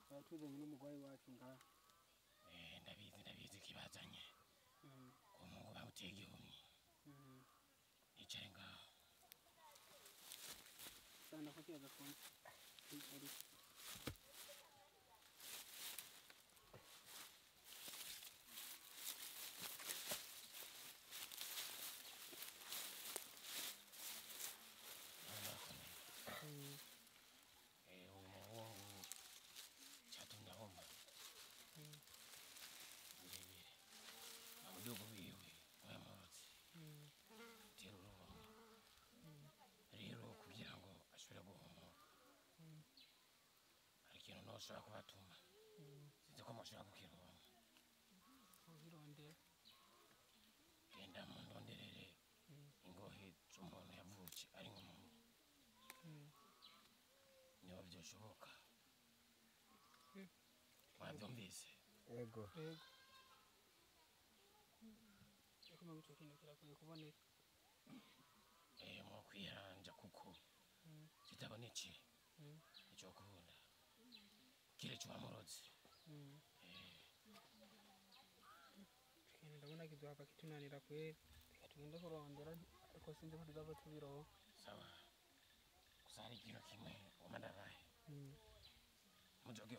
Batuzanye n'umugwayi wacu ngaha. Ndabizi kibazanye. Ko mungu bamuteye igihumyi. Nicare ngaho. Sana ko kiyaza konti. Ari. Ushobora kubatuma sinzi ko mushobora kukironka ubirondera genda mundonderere ingohe z'umuntu yavutse ari nk'umuntu niba byoshoboka mwabyumvise yego yego ariko mpamvu icyo kintu kirakwiye kuboneka mwokwiranja kuko kitaboneke icyo kubona kile chwa morozi. Ndabona kizohava kitunanira kweli. Reka tugende kurondera ariko sinzi ko tuzava tubironka. Sawa. Gusa hari ikintu kimwe ngoma ndabaye. Muzoge